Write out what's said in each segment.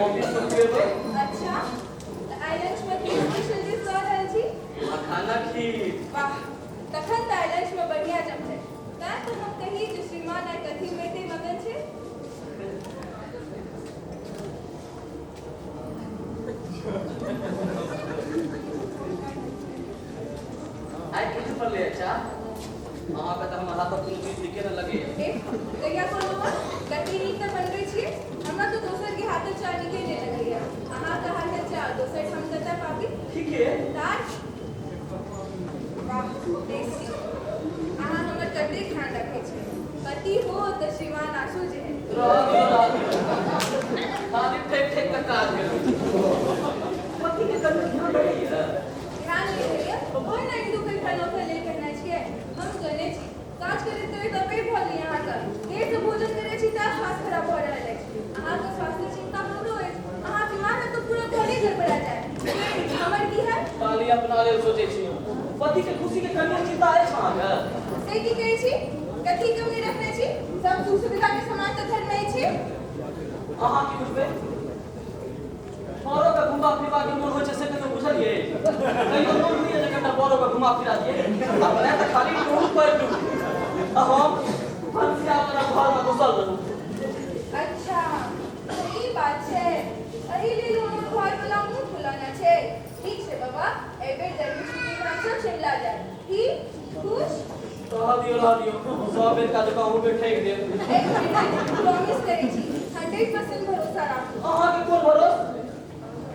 Office में खुएबै। अच्छा, तऽ आइ लंच में की स्पेशल डिश दऽ रहल छी? मखाना खीर। वाह, तखन तऽ आइ लंच में बढ़िया जमतै। तैं तऽ हम कही जे श्रीमान आइ कथी में एते मगन छै। आइ की पड़लै अच्छा? अहाँके तऽ हमर हाथक कोनो चीज नीके ने लगैए। ए, कहिया कहलहुँ हँ? कते नीक तऽ बनबै छियै। हमरा तऽ दोसरके हाथक चाह नीके नहि लगैए। अहाँके हाथक चाह दोसर ठाम कतऽ पाबी? ठीके। तार वाह, टेस्टी। अहाँ हमर कतेक ध्यान रखै छी। पति हो तऽ श्रीमान आशु जेहन। रहऽ दियौ, रहऽ दियौ, खाली ठेक ठेक कऽ काज करू। पतिके कनि ध्यान रहैए? ध्यान नहि रहैए? ओहि ने हिन्दू के एकटा नौकर लेल कहने छियै। हम जनै छी, काज करैत करैत अबेर भऽ गेलै अहाँके। देरसँ भोजन करै छी तैं स्वास्थ्य खराब भऽ रहल अछि। अहाँके स्वास्थ्यक चिन्ता हमरो अछि। अहाँ बीमार रहब तऽ पूरा घरे गड़बड़ा जायत। फेर हमर की हैत? खाली अपना लेल सोचै छी। पतिके खुशीके कनियो चिन्ता अछि अहाँके? से की कहै छी? कथी कमी रखने छी? सब सुख सुविधाके सामान तऽ घरमे अछि। अहाँ की बुझबै? बड़ोके घुमा फिरबाके मोन होइ छै से कहियो बुझलियै? कहियो मोन होइए जे कनिटा बड़ोके घुमा फिरा दियै? अपने तऽ खाली टूर पर टूर, आ हम भनसिया वाला घरमे घुसल रहू। अच्छा, तऽ ई बात छै। एहि लेल हमर घरवला मुँह फुलौने छै। ठीक छै बाबा, एहि बेर गर्मी छुट्टीमे हमसभ शिमला जायब। ठीक? खुश? रहऽ दियौ, रहऽ दियौ, सब बेरका जकाँ अहूँ बेर ठकि देब। प्रॉमिस करै छी, 100% भरोसा राखू। अहाँके कोन भरोस?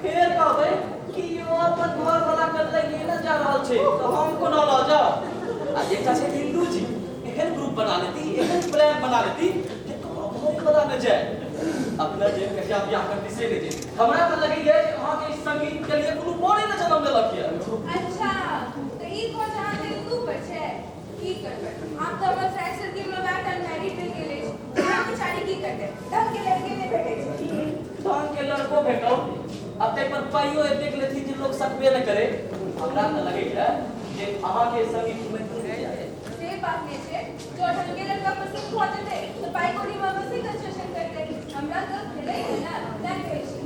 फेर कहबै कि यो अपन घर वाला के लगिए ने जा रहल छै तऽ हम कोना लऽ जाउ? आ एकटा छै इंदू जी, एहन ग्रुप बना लेती, एहन प्लान बना लेती जे ककरो घरे वाला ने जाय। अपना जे कहिया बियाह करती से नहि जे। हमरा तऽ लगैया जे अहाँके ई संगीत के लिए कोनो बरे ने जन्म लेलक यऽ। अच्छा, तऽ ई खोज अहाँके इंदू पर छै। की करबै, आब तऽ हमर फ्रेंड सर्किल में वएह टा अनमैरिड रहि गेल अछि। ओहो बेचारी की करतै, ढंग के लड़के नहि भेटै छै। ढंग के लड़को भेटौ आ ताहि पर पाइयो एतेक लेथिन जे लोक सकबे नहि करे। हमरा तऽ लगैया जे अहाँके संगी कुमैतो नहि जायत। से बात नहि छै, जँ ढंग के लड़का पसंद भऽ जेतै तऽ पाइ कौड़ी मे अवश्ये कंसेशन करतै। हमरा तऽ भेलै ने, तैं कहै छी।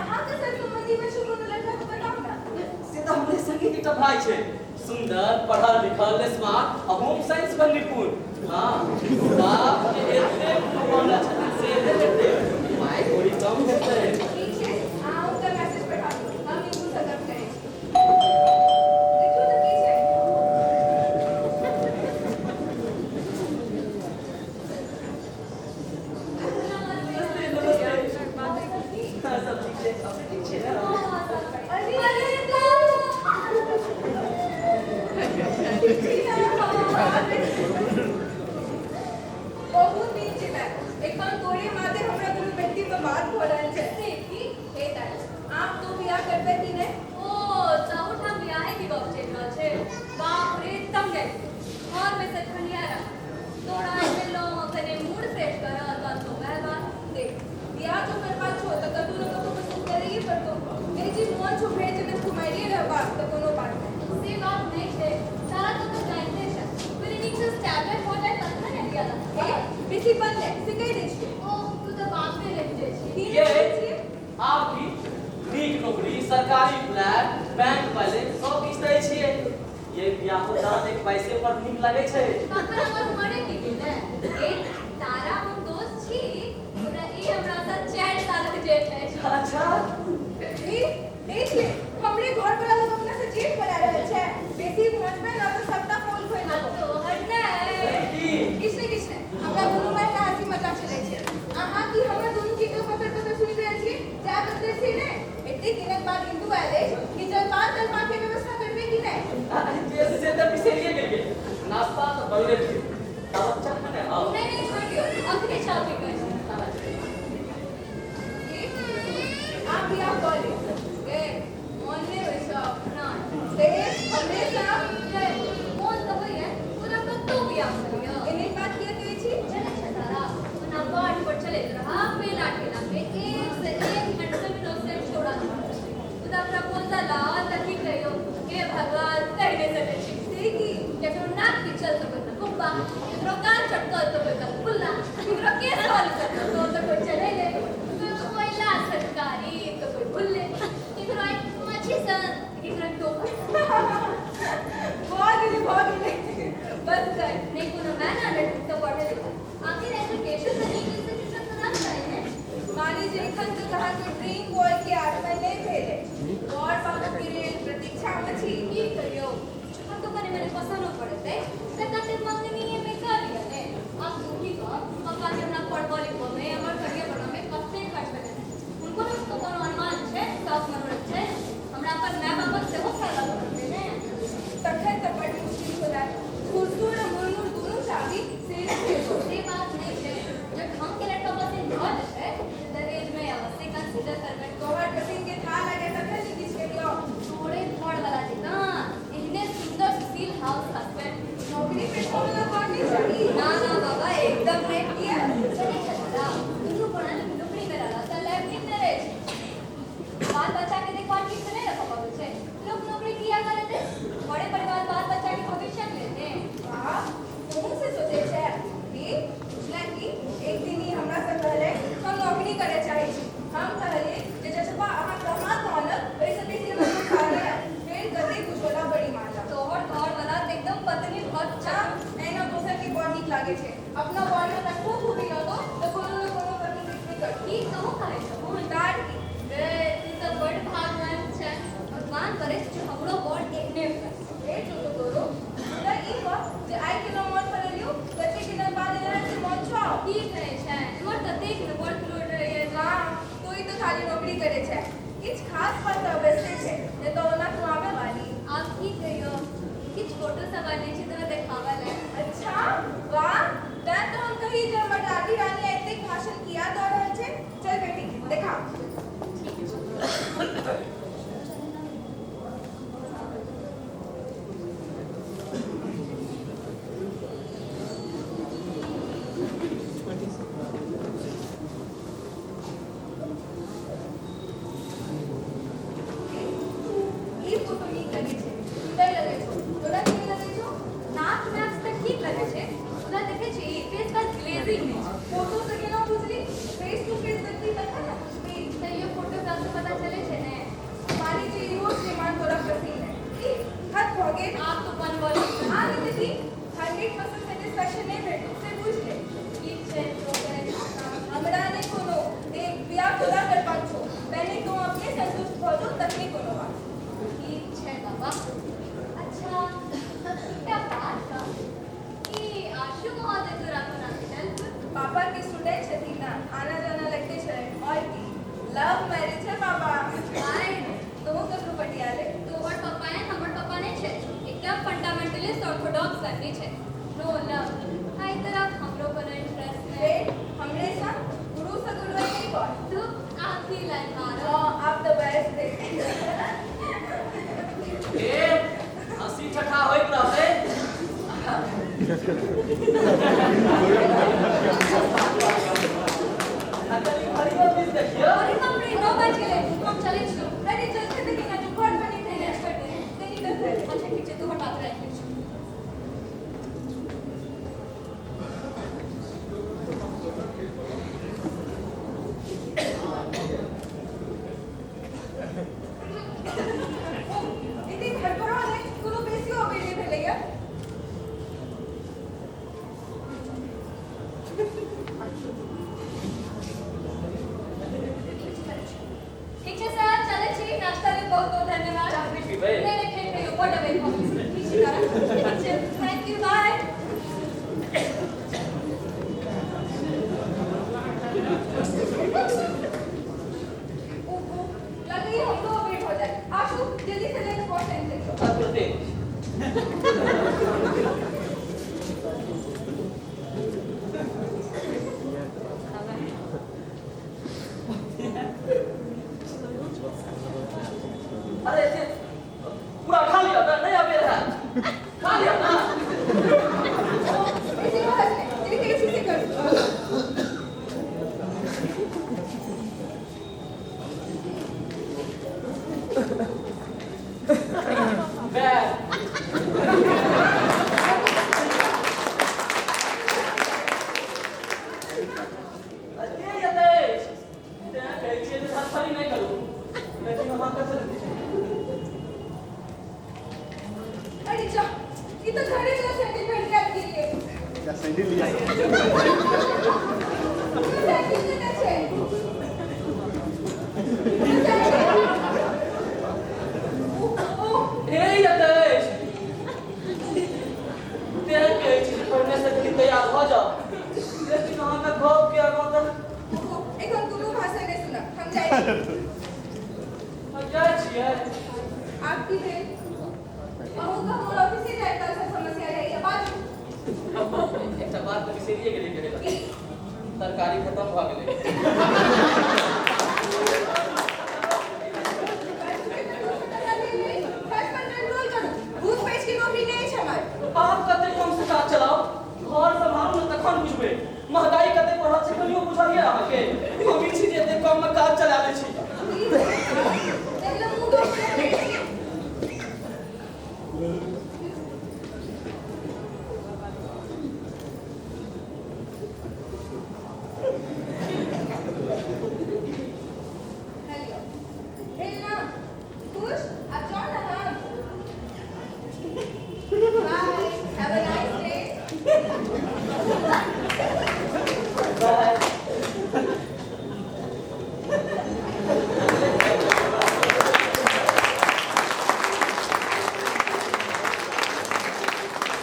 अहाँके सर सम्बन्धी मे छै कोनो लड़का तऽ बताउ ने। से तऽ हमरे संगी के एकटा भाय छै, सुंदर, पढ़ल लिखल, स्मार्ट आ होम साइंस पर निपुण। हाँ, बाप के एते कमौने छथिन से एते हेतै, पाइ कौड़ी कम हेतै। ठीक छै, अहाँ हुनका मैसेज पठा दियौ, हम इंदु सँ गप करै छी। देखियौ तऽ की छै। नमस्ते, नमस्ते। हाँ, सब ठीक छै, अपने ठीक छियै ने? अरे अरे, बहुत नीक छै दाइ। एखन तोरे मादे हमरा दुनू व्यक्ति मे बात भऽ रहल छै। से की? हे दाइ, आब तू बियाह करबै कि नहि? ओ, तहूठाम बियाहे के गप चलि रहल छै। बाप रे, तंग आबि गेल। घर मे से खनिया रख। तोरा एलो कने मूड फ्रेश कर तहन तो वएह बात। देख, बियाह जो करबाक छौ तऽ कतहु ने कतहु पसंद करैये पड़तौ। नहि जे मोन छौ भरि जनम कुमारिये रहबाक तऽ कोनो बात नहि। से बात नहि छै तारा, तू तऽ जानिते छै, पहिले नीक से स्टैब्लिश हो जाए तखन ने बियाह हे, बेसी बन नहि से कहि दै छियै। ओ, तू तऽ बापे नहि बुझै छी। की ये नहि बुझै छियै? आब की नीक नौकरी, सरकारी फ्लैट, बैंक बैलेंस सब किछु तऽ छियै। ये बियाहो दान एक पैसे पर नीक लगै छै। तखन हमर उमरे की गेलै? ए तारा, हम दोस्त छी, मुदा ई हमरा सँ 4 सालक जेठ अछि। अच्छा। ई देख ले, हमरे घर वाला लोग अपना से जेठ बना रहल छै। बेसी भोजबै ना तऽ सबटा पोल खोलि देबो। तोहर नहि। की? किछु ने, किछु ने, हमरा दुनू भाई के हंसी मजाक चलै छै। अहाँ की हमर दुनू के पकड़ पकड़ सुनि रहल छी? जायब अन्दर से नहि? एतेक दिनक बाद हिन्दू आयल अछि कि जलपान तलपान के व्यवस्था करबै कि नहि? जे से तऽ बिसरिए गेलियै, नाश्ता तऽ बनले छै, आब चाह ने आउ। नहि नहि, छोड़ि दियौ, अखने चाह पी कऽ छी। आब बियाह कऽ ले गे, मोन नहि होइ छौ? नहि। से हमरे संग। गे, मोन तऽ होइए, मुदा कतहु बियाह करियौ। एहन बात किया कहै छी? जनै छै तारा, ओना बाट पर चलैत रहा, मेला ठेला में एक से एक हैंडसम इनोसेंट छोड़ा छै, मुदा प्रपोजल आओत तऽ की कहियौ, हे भगवान, कहि नहि सकै छी। से की? केकरो नाक खींचल तऽ कोइ कुब्बा, केकरो कान चटकल तऽ कोइ खुल्ला, केकरो केस वाली चटकल तऽ कोइ चढ़ेले। बहुत चतुर। एना दोसर के बड़ नीक लागै छै, अपना बॉडी में तकबो खूबी रहतो तऽ कोनो ने कोनो कमी देखबे करतो। की कहूँ कहै छहु? तार की। रे तू तऽ बड़ भागवंत छै, भगवान करे जे हमरो बड़ एहने हुए। हे छोटो तोरो, मुदा ई कह जे आइ केना मोन पड़लियौ, कतेक दिनक बाद एलहन से मोन छौ? की कहै छै, हमर ततेक ने वर्कलोड रहैए जे। वाह, तू ई तऽ खाली नौकरी करै छै, किछु खास बात तऽ अवश्ये छै, नहि तऽ ओना तू आबै वाली। आब की कहियौ, किछु फोटो सब आनै छै तोरा देखाबऽ लए। अच्छा वाह, तैं तऽ हम कही जे हमर दादी रानी आइ एतेक भाषण किया दऽ रहल छै। चल बेटी देखा। ठीक छै। ई फोटो नीक लगै छै, सुन्दर लगै छौ। तोरा केहन लगै छौ? नाक नाक तऽ ठीक लगै छै, मुदा देखै छी फेस पर ग्लेजिंग नहि छै। फोटो से केना बुझली? फेस टू फेस देखली तखन ने बुझबी। तैयो फोटोग्राफ से पता चलै छै ने। मानै छै इहो श्रीमान तोरा पसीन है। ई हद भऽ गेल। आब तो बनबऽ लगल। आ नहि देखी, 100% सेटिस्फैक्शन नहि भेटतौ से बुझि ले। ठीक छै, तो करै छी काम। हमरा नहि कोनो देख, बियाह तोरा करबाक छौ, पहिने तू अपने संतुष्ट भऽ जो तखने कोनो बात। ठीक छै बाबा। अच्छा एकटा बात कह कि आशु महोदय तोरा कोना भेटल? पापा के स्टूडेंट छथिन ना, आना जाना लगते छै। और की, लव मैरिज है बाबा। आय। तोहू ककरो पटिया ले। तोहर पप्पा एहन हमर पप्पा नहि छै, एकदम फंडामेंटलिस्ट ऑर्थोडॉक्स फैमिली छै। नो लव, एहि तरफ हमरो कोनो इंटरेस्ट नहि। रे हमरे सा गुरु से गुरु नहीं कर। तू आखिरी लाइन मारो। हाँ आप तो बेस्ट थे। ए हंसी ठट्ठा होइत रहतै। आ कनि घड़ियो दिस देखियौ। अरे बाप रे, 9 बाजि गेलै, हम चलै छी। अरे चलते देखी ना, जो घर बनी थे ना कर दे कहीं तक है। अच्छा ठीक छै, तोहर बात राखि लै छी। ओ एते धड़फड़ा नहि, कोनो बेसियो अबेर नहि भेलैया। ठीक छै सर, चलै छी। नाश्ता लेल बहुत बहुत धन्यवाद। चाह नहि पीबै? नहि नहि, फेर कहियो, बड अबेर भऽ गेल। ठीक छै तारा, ठीक छै, thank you, by. ओहो, लगैया हमरो अबेर भऽ जाए। आशु जल्दी से लंच बॉक्स आनि दियौ। आ तुरते। अरे एते पूरा खा लिअ तऽ नहि अबेर हैत, खा लिअ ना। बेसी बहस नहि, जे कहै छी से करू। बैग। अरे के जेतै? तेँ कहै छियै जे धड़फड़ी नहि करू, लेकिन अहाँ कतऽ जेबै? अरे जा, ई तऽ घरे वाला सैंडल पहिर के आबि गेलियै। क्या सैंडल लिया? कोनो सैंडल केना छै? कोनो सैंडल? ओ हे यतेश, तेँ कहै छी जे पहिने से कनि तैयार भऽ जाउ, लेकिन अहाँके गप के आगाँ तऽ। ओहो, एखन कोनो भाषा नहि सुनब, हम जाइ छी। हम जाइ छियै। आब की भेल? अहूँके हमर ऑफिसे जाय काल सब समस्या रहैया, बाजू। एकटा बात तऽ बिसरिए गेलियै कहै लए। की? तरकारी खतम भऽ गेलै। खर्च पर कंट्रोल करू, घूस पैच के नौकरी नहि अछि हमर। आब कते कम से काज चलाउ, घर सम्हारू ने तखन बुझबै महगाई कते बढ़ल छै। कहियो बुझलियै अहाँके? हम ई छी जे एते कम मे काज चला लै छी।